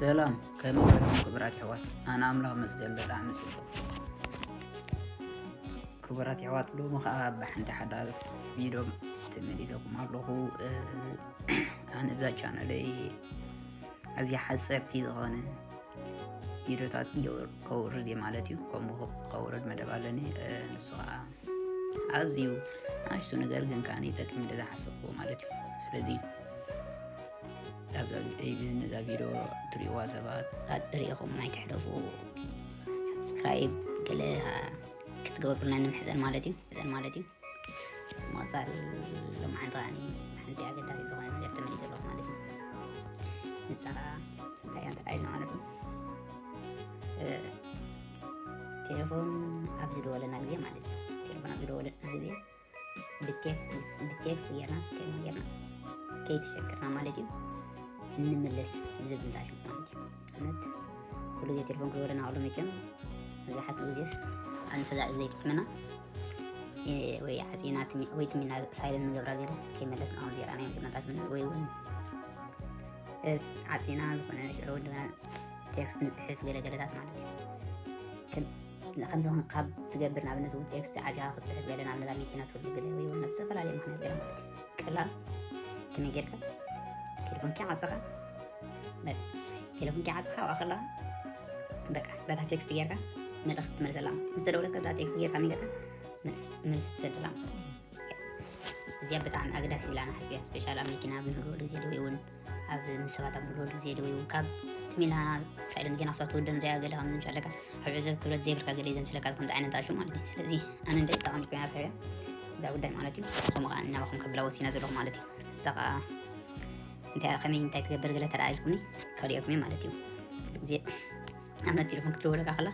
ሰላም፣ ከመይ ውዒልኩም ክቡራት ኣሕዋት? ኣነ ኣምላኽ ይመስገን በጣዕሚ ጽቡቕ። ክቡራት ኣሕዋት፣ ሎሚ ኸኣ ብሓንቲ ሓዳስ ቪድዮ ተመሊሰኩም ኣለኹ። እ፣ ኣነ ብዛ ቻነለይ ኣዝያ ሓጸርቲ ዝኾነ ቪድዮታት የውር-፣ ከውርድ እየ ማለት እዩ። ከምኡ ከውርድ መደብ ኣለኒ። እ፣ ንሱ ኸኣ ኣዝዩ ንእሽቱ ነገር ግን ከኣ ይጠቅም ኢለ ዝሓሰብኩዎ ማለት እዩ። ስለዚ ኣብዛ ቪ-፣ ነዛ ቪድዮ ትሪእዋ ሰባት ሪኢኹም ኣይትሕለፉ። ሳብስክራይብ ገለ ክትገብሩና ንምሕጸን ማለት እዩ። ሕጸን ማለት እዩ። መጻል ሎማዓንቲ ከኣ ሓንቲ ኣገዳሲ ዝኾነ ነገር ተመሊሰ ኣለኹ ማለት እዩ። ንሳ ኸኣ እንታይ እያ እንተልካ ኢልና ማለት እዩ። እ፣ ቴሌፎን ኣብ ዝደወለና ግዜ ማለት እዩ። ቴሌፎን ኣብ ዝደወለና ግዜ ብቴክስት፣ ብቴክስት ጌርና ስክሪን ጌርና ከይተሸገርና ማለት እዩ ንምለስ ዝብል እንታይ ሽሙ ማለት እዩ። እውነት ኩሉ ግዜ ቴሌፎን ክደወለና ከሎ መቸም መብዛሕትኡ ግዜስ ኣንተ ዘይጥዕምና፣ እ፣ ወይ ዓጺና ትሚ-፣ ወይ ትሚና ሳይለንት ንገብራ ገለ ከይመለስና ከም ዜራና ይመስለና ታሽ ወይ እውን እስ-፣ ዓጺና ዝኾነ ሽዑ እንደገና ቴክስት ንጽሕፍ ገለገለታት ማለት እዩ። ከም፣ ከምዚ ካብ ትገብር ንኣብነት እውን ቴክስት ዓጺኻ ክትጽሕፍ ገለ ንኣብነት ኣብ መኪና ትህሉ ገለ ወይ እውን ናብ ዝተፈላለየ ምኽንያት ገለ ማለት እዩ። ቀላል ከመይ ጌርካ ቴሌፎንካ ዓጸኻ፣ በ-፣ ቴሌፎንካ ዓጸኻ ኣብኣ ከላ በቃ በታ ቴክስት ጌርካ መልእኽቲ ትመልሰላ ማለት እዩ። ምስ ተደወለት በታ ቴክስት ጌርካ ከመይ ጌርካ መልስ፣ መልሲ ትሰደላ ማለት እዩ። እዚኣ ብጣዕሚ ኣገዳሲ ኢላ ንሓስብያ፣ ስፔሻል ኣብ መኪና ኣብ ንህልወሉ ግዜ ዶ ወይ እውን ኣብ ምስ ሰባት ኣብ ንህልወሉ ግዜ ዶ ወይ እውን ካብ ትሚና ሳይለንት ጌና ክሳብ ትወደን ዶ ገለ ከም ዝምሰለካ ኣብ ዕዘብ ክብረት ዘይብልካ ገለ እዩ ዘምስለካ ከምዚ ዓይነት ኣሹ ማለት እዩ። ስለዚ ኣነ እንደ ተቐሚጥ ኮይና ትሕብያ እዛ ጉዳይ ማለት እዩ። ከምኡ ከዓ እናባኹም ከብላ ወሲና ዘለኹ ማለት እዩ። ንሳ ከዓ እንታይ ከመይ እንታይ ትገብር ገለ ተደኣ ኢልኩምኒ ከሪኦኩም እየ ማለት እዩ። ኩሉ ግዜ ኣብነት ቴሌፎን ክትደወለካ ከላ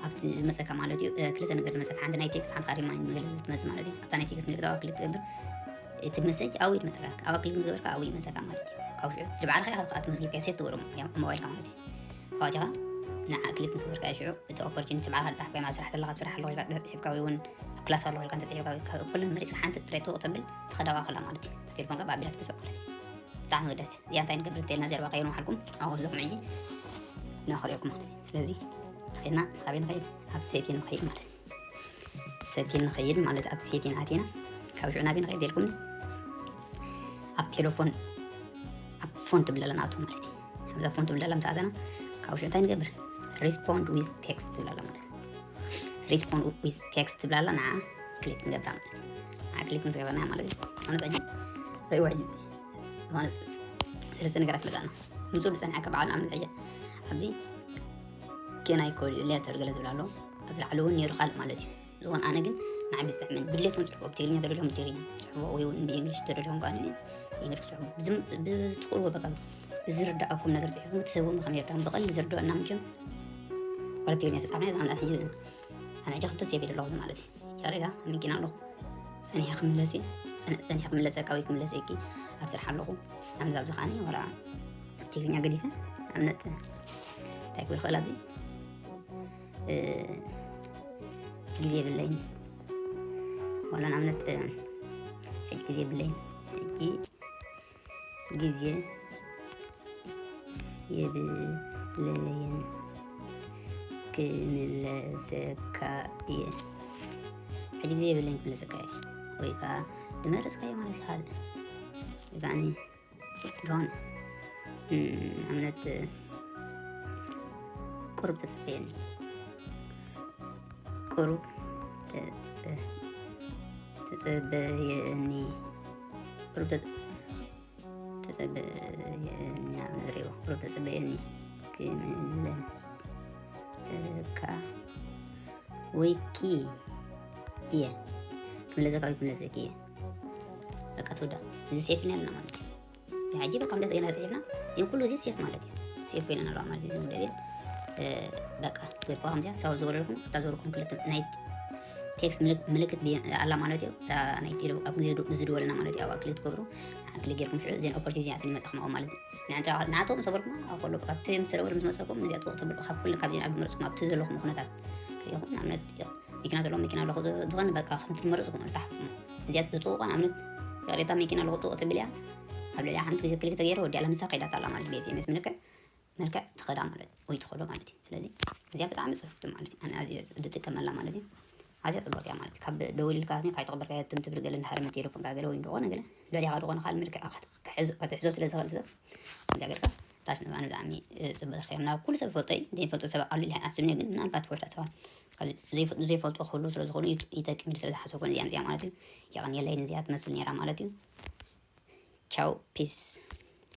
ኣብቲ ዝመጸካ ማለት እዩ፣ እ፣ ክልተ ነገር ዝመጸካ፣ ሓንቲ ናይ ቴክስት፣ ሓንቲ ካኣ ሪማይንድ መግለጺ ትመጽእ ማለት እዩ። ኣብታ ናይ ቴክስት ምልክት ኣዋ ክሊክ ትገብር፣ እቲ መሰጅ ኣብኡ እዩ ዝመጸካ። ኣዋ ክሊክ ምስ ገበርካ ኣብኡ ይመጸካ ማለት እዩ። ካብ ሽዑ እቲ ባዕልኻ ኢኻ ከኣ ተመዝጊብካ ሴቭ ትገብሮ ኣብ ሞባይልካ ማለት እዩ። ኣዋቲኻ ንዓ ክሊክ ምስ ገበርካ ሽዑ እቲ ኦፖርቹኒቲ ባዕልኻ ዝጸሓፍካዮ ኣብ ስራሕ ተለኻ፣ ኣብ ስራሕ ኣለኹ ኢልካ እንተጽሒፍካ ወይ እውን ኣብ ክላስ ኣለኹ ኢልካ እንተጽሒፍካ፣ ካብ ኩለን መሪጽካ ሓንቲ ጥራይ ጥውቕ ተብል ትኸዳ ኣዋ ከላ ማለት እዩ። እታ ቴሌፎንካ ብኣቢላ ትገዝኦ ማለት እዩ። ብጣዕሚ ኣገዳሲ። እዚኣ እንታይ ንገብር እንተልና ዘረባ ከይኑ ሓልኩም ኣብ ወስደኩም ሕጂ እናኸሪኦኩም ማለት እዩ። ስለዚ ተኸድና ካበይ ንኸይድ? ኣብ ሴቲን ንኸይድ ማለት እዩ። ሴቲን ንኸይድ ማለት ኣብ ሴቲን ኣቲና ካብ ሽዑ ናበይ ንኸይድ ኢልኩምኒ? ኣብ ቴሌፎን ኣብ ፎን ትብል ኣላ ንኣቱ ማለት እዩ። ኣብዛ ፎን ትብል ኣላ ምስ ኣተና ካብ ሽዑ እንታይ ንገብር? ሪስፖንድ ዊዝ ቴክስት ትብል ኣላ ማለት እዩ። ሪስፖንድ ዊዝ ቴክስት ትብል ኣላ ንዓ ክሊክ ንገብራ ማለት እዩ። ንዓ ክሊክ ምስ ገበርና ማለት እዩ። ኣነ ሕጂ ርእይዎ ሕጂ ዝኾነ ሰለስተ ነገራት መጻና። ምጹ ዝጸንሐካ በዓል ንኣብነት ሕጂ ኣብዚ ኬን ኣይ ኮል ዩ ሌተር ገለ ዝብል ኣሎ። ኣብ ላዕሊ እውን ነይሩ ካልእ ማለት እዩ። ዝኾነ ኣነ ግን ንዓይ ብዝጥዕመኒ ብድሌትኩም ጽሕፎ፣ ብትግርኛ ተደልዮም ብትግርኛ ጽሕፎ ወይ እውን ብእንግሊሽ ተደልዮም ከኣ ብእንግሊሽ ጽሕፎ። ብዝም-፣ ብትኽእልዎ በቃ ብዝርድኣኩም ነገር ጽሒፍኩም እቲ ሰብ እውን ከመይ ይርዳእኩም ብቐሊል ዝርድኦ እና መቸም ዋላ ብትግርኛ ተጻሕፍና እዛ ኣምላኽ ሕጂ ኣነ ሕጂ ክልተ ሴፍ ኢለ ኣለኹ ማለት እዩ። ይቕሬታ ኣብ መኪና ኣለኹ። ጸኒሐ ክምለስ እየ። ጸን-፣ ጸኒሐ ክምለሰካ ወይ ክምለሰኪ ኣብ ስራሕ ኣለኹ። ኣነ ኣብዚ ከኣኒ ዋላ ትግርኛ ገዲፈ ንኣብነት እንታይ ክብል ክእል ኣብዚ፣ እ፣ ግዜ የብለይን። ዋላ ንኣብነት፣ እ፣ ሕጂ ግዜ የብለይን። ሕጂ ግዜ የብለይን፣ ክምለሰካ እየ። ሕጂ ግዜ የብለይን፣ ክምለሰካ እየ። ወይ ከዓ ድመረጽካዮ ማለት ይከኣል። ወይ ከዓ እኔ ዝኾነ፣ እም፣ ኣብነት ቁሩብ ተጸበየኒ። ቁሩብ ተጸ-፣ ተጸበየኒ። ቁሩብ ተጸ-፣ ተጸበየኒ፣ ኣብ መዝሪቦ ቁሩብ ተጸበየኒ። ክምለሰካ ወይኪ እየ። ክምለሰካ ወይ ክምለሰኪ እየ። በቃ ተወዳ። እዚ ሴፍ ነርና ማለት እዩ። ሕጂ በቃ ምለስ ገና ጽሒፍና፣ እዚኦም ኩሉ እዚ ሴፍ ማለት እዩ። ሴፍ ኮይነን ኣለዋ ማለት እዩ። እዚ ጉዳይ እዚ፣ እ፣ በቃ፣ ገድፎ ከምዚኣ፣ ሳው ዝወረድኩም፣ እታ ዝወረድኩም ክልተ ናይ ቴክስት ምልክ-፣ ምልክት ብየ-፣ ኣላ ማለት እዩ። እታ ናይ ቴሌ-፣ ኣብ ግዜ ዱ-፣ ዝድወለና ማለት እዩ። ኣብኣ ክሊክ ትገብሩ፣ ንዓ ክሊክ ጌርኩም ሽዑ እዘን ኦፖርቹኒቲ እዚኣተን ይመጻኹም ኣብኡ ማለት እዩ። ንዓንተ-፣ ንዓቶም ዝሰበርኩም ኣብ ከሎ፣ ኣብቲ እዮም ዝሰበሩ ምስ መጻኹም፣ ነዚኣ ጥቕኡ ተብሉ፣ ካብ ኩሉ፣ ካብዚን ኣብ መርጽኩም፣ ኣብቲ ዘለኹም ኩነታት ርኢኹም፣ ንኣብነት፣ መኪና ዘለዎም መኪና ኣለኹ፣ ዝኾነ በቃ ከምቲ ዝመረጽኩም ጻሕፍኩም። እዚኣ ዝጥቕቑ ንኣብነት፣ ይቕሬታ መኪና ኣለኹ ጥቕኡ ተብል እያ። ኣብ ልዕሊኣ ሓንቲ ግዜ ክሊክ ተገይረ ወዲኣ ኣላ፣ ንሳ ከይዳታ ኣላ ማለት እዩ። ብኤስኤምኤስ ምልክት መልክዕ ትኸዳ ማለት ወይ ትኸዶ ማለት እዩ። ስለዚ እዚኣ ብጣዕሚ ጽፍፍቲ ማለት እዩ። ኣነ ኣዝየ ዝጥቀመላ ማለት እዩ። ኣዝያ ጽብቕቲ እያ ማለት እዩ። ካብ ደውል ኢልካ ካይተቐበልካዮ ትም ትብል ገለ እንድሕር ቴሌፎንካ ገለ ወይ ዝኾነ ገለ ልዕሊኻ ዝኾነ ካልእ መልክዕ ክትሕዞ ስለ ዝኽእል ሰብ እዚኣ ጌርካ ታች ንባን ብጣዕሚ ጽብቕቲ ረኺበ ናብ ኩሉ ሰብ ፈልጦ እዩ ዘይፈልጦ ሰብ ኣሉ ኢለ ኣስብኒ ግን ምናልባት ፍወዳ ሰባት ዘይፈልጦ ክህሉ ስለ ዝኾኑ ይጠቅም ስለ ዝሓሰብኩ እዚኣ እዚኣ ማለት እዩ። የቐንየለይ እዚኣ ትመስል ነይራ ማለት እዩ። ቻው ፒስ።